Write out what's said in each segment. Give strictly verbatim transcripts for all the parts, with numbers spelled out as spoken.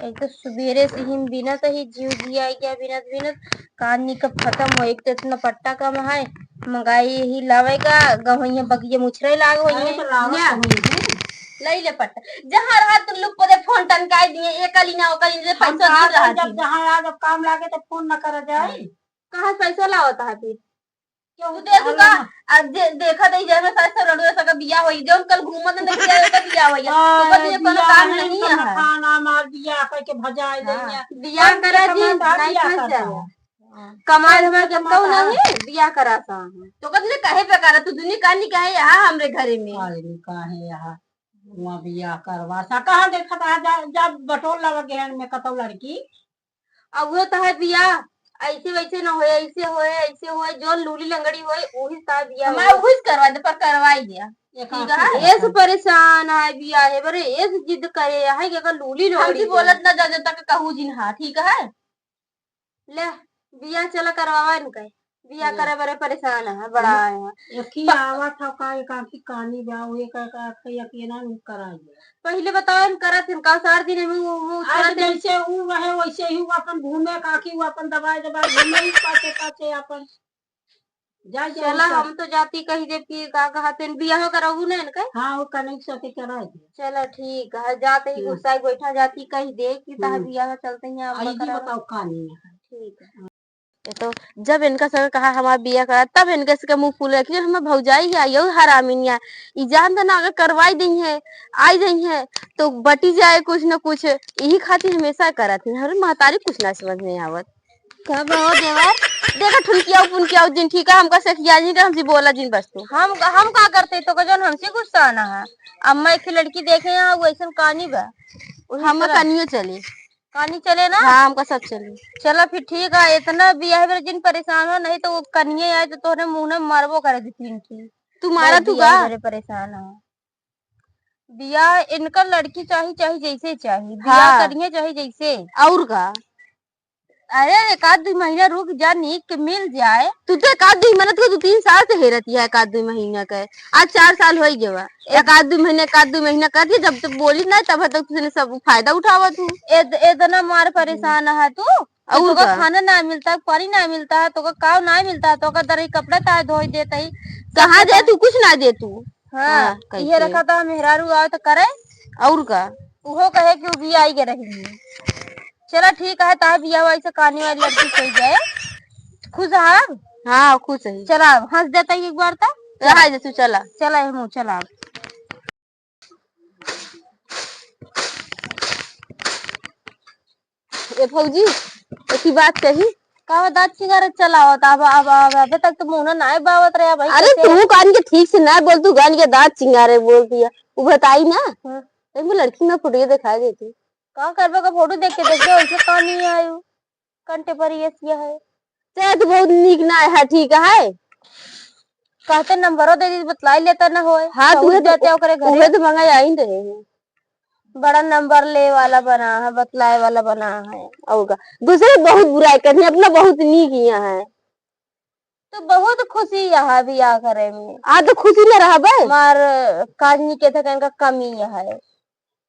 एक तो सुबेरे से ही बिनत ही, जीव जिया गया बिनत बिनत, कानी का खतम हो। एक तो इतना पट्टा कम है, मंगाई यही लावेगा, गवैया बगिया मुछरे लाग होई अरे है। तो लावत या। तो होई है। लई ले पट्टा, जहाँ रहा तू लुक को दे, फोन टनकाई दिए, एकली ना ओकली ना, हम पैसा कहा दिन रहा था, जब थी। जहाँ आ, जब काम लागे तो फोन ना करा जाए। हाँ। कहाँ से पैसा लावत है फिर? क्यों तू देखू अरे का? ना। अब जे-, देखा दे, जे में सास ससुर रंडुआ सका बियाह होई, जौन कल घूमत न किया, ओकर बियाह होई। हाँ, तो कहती है, कोनो बियाह काम नहीं, नहीं इनका है। मखाना मार बियाह करके भजाए हाँ। देंगे। बियाह हम करा के जी, कमाता नहीं बियाह फंस करता जाए। है। हाँ। कमाल हम हमारे के कमाता कौन है। नहीं, बियाह करा सा है। तो कहती है, काहे पे करा? तू दुनिया का नहीं कहे, यहाँ हमरे घरे में। अरे, नहीं कहे यहाँ, वहाँ बियाह करवा सा। कहाँ देखा था, जा, जा बटोर लावा गहन में कतौ लड़की। अब वो तो है बियाह, ऐसे वैसे न होए, ऐसे होए, ऐसे होए, जो लूली लंगड़ी होए, वही साथ बियाह मैं होए। वही से करवा दे, पर करवाई दिया। ये ठीक कहाँ है? से ये से परेशान है बियाह है, बरे ये से जिद करे है कि अगर लूली हम लंगड़ी भी बोलत होए। ना जा, जा तक कहू जिन हाँ, ठीक है? ले, बियाह चला करवावा इनका। बियाह ले। करे बरे परेशान है, बड़ा हम्म। है। एक ही पा- आवत है का, एक आँखी कानी बा, वो एक, एक आँखी, एक ये ना करा दे। पहिले बताओ, इन करत हिन का सार दिन में वो, वो आज उछलत हिन। जैसे ऊ रहे, वैसे ही वो अपन घूमे, काकी वो अपन दबाए, दबाए घूमे ही पाछे, पाछे अपन। जा, जा, चला, उनका हम तो जाती कही देब कि का कहत हिन, बियाह करबू ना इनके? हाँ, वो कनेक साथे करा दे। चला, ठीक है, जाते ही हम्म। गुस्सा बैठा जाती कही दे कि तहार हम्म। बियाह चलते ही हम आई जी करब। बताओ, कानी है। ठीक है। ये तो जब इनका संग कहा हमार बियाह करा, तब इनके से के मुंह फूले कि हमार भौजाई है, यो हरामिनिया, ई जान देना अगर करवाई दई है, आई दई है, तो बटी जाए कुछ न कुछ, यही खातिर हमेशा करत है। हमरे महतारी कुछ ना समझ में आवत। कब हो देवर? देखा ठुनकिया पुनकिया जिन, ठीक है, हमका से किया जिन, हमसे बोला जिन बस तू। हम, हम का करते तो का जौन हमसे गुस्सा आना है। अम्मा एक लड़की देखे हैं, वो ऐसन कानी बा। वही हम तरह। कनियो चली। कानी चले ना? हाँ, हमका सब चली। चला फिर ठीक है, इतना बियाह बेर जिन परेशान हो, नहीं तो वो कनिये आए तो तोहरे मुंह में मारबो करे दे तीन की। तू मारा बहुत तू बियाह का? बेरे परेशान हो। बियाह इनका लड़की चाही, चाही जैसे चाही, बियाह हाँ। करिए चाही जैसे। और का? अरे एक आध दो महीना रुक जा, नीक के मिल जाए। तू तो एक आध दो महीना, तू दो तीन साल से हेरत है, एक आध दो महीना का। आज चार साल हो गया। एक आध दो महीने, एक आध दो महीना कर दिया, जब तक बोली ना, तब तक तूने सब फायदा उठावा तू। एद-, इतना मार परेशान है तू। और तोका का? खाना ना मिलता, पानी ना मिलता, तोका काव ना मिलता, तोका दरई कपड़ा ताय धोई देत ही। कहाँ सब दे तू, कुछ ना दे तू। हाँ, हाँ, ये कैसे? रखा था मेहरारू आवे तो करे। और का? उहो कहे कि वो भी आई के रही। चला ठीक है, ता बियाह वाई से कानी वाली लड़की कोई जाए। खुश है अब? हाँ, खुश है। चला, हंस देता ही एक बार ता। रहा दे तू, चला। चला, हम चला। ए भौजी, एक ही बात कही। का बा, दाँत चिंगारे चलावत? अब, अब, अब, अबे तक तो मुँह ना आए बावत रहे, भाई, अरे, कैसे? तू कान के ठीक से ना बोल, तू कान के दाँत चिंगारे बोल दिया। वो बताई ना, हाँ। एक वो लड़की में फोटो दिखाई देती। का करबे का फोटो देख के, देख के, वैसे कान नहीं आयु। कंटे पर ये सिया है। चाहे तो बहुत नीक ना है, ठीक है। कहते नंबरो दे दी, बतलाई लेता ना होए। हाँ, पहुँच उहे तो, जाते ओकरे घरे। उहे तो मंगाई आई रहे हैं। बड़ा नंबर ले वाला बना है, बतलाए वाला बना है। और का? दूसरे बहुत बुराई करनी, अपना बहुत नीक यहाँ है। तो बहुत खुशी यहाँ बियाह करे में। आ तो खुशी में रहबे। मार काजनी के थकन का कमी है।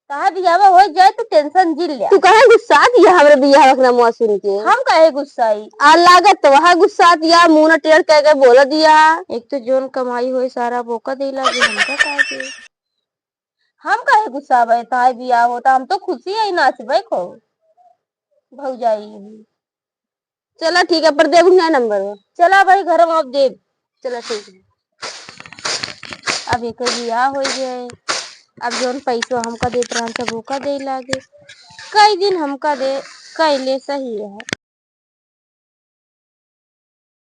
कहा बियाह हो जाए तो tension जिन ले। तू काहे गुस्सात हिया हमरे बियाह के नामवा सुन के? हम काहे गुस्साई? आ लागत तो वहाँ गुस्सात हिया, मुँह न टेढ़ कह के बोल दिया। एक तो जोन कमाई होई सारा बोका दे लागे, हमका काहे दे? हम काहे गुस्साबे? ताय बियाह होता, हम तो खुशी है नाचबे को। भौजाई। चला ठीक है, पर देबू ना नंबर। चला भाई, घर में अब देब। चला ठीक है। अब एक बियाह हो गए, अब जौन पैसो हमका देत रहन सब ओका दे लागे। कई दिन हमका दे, कैले सही है।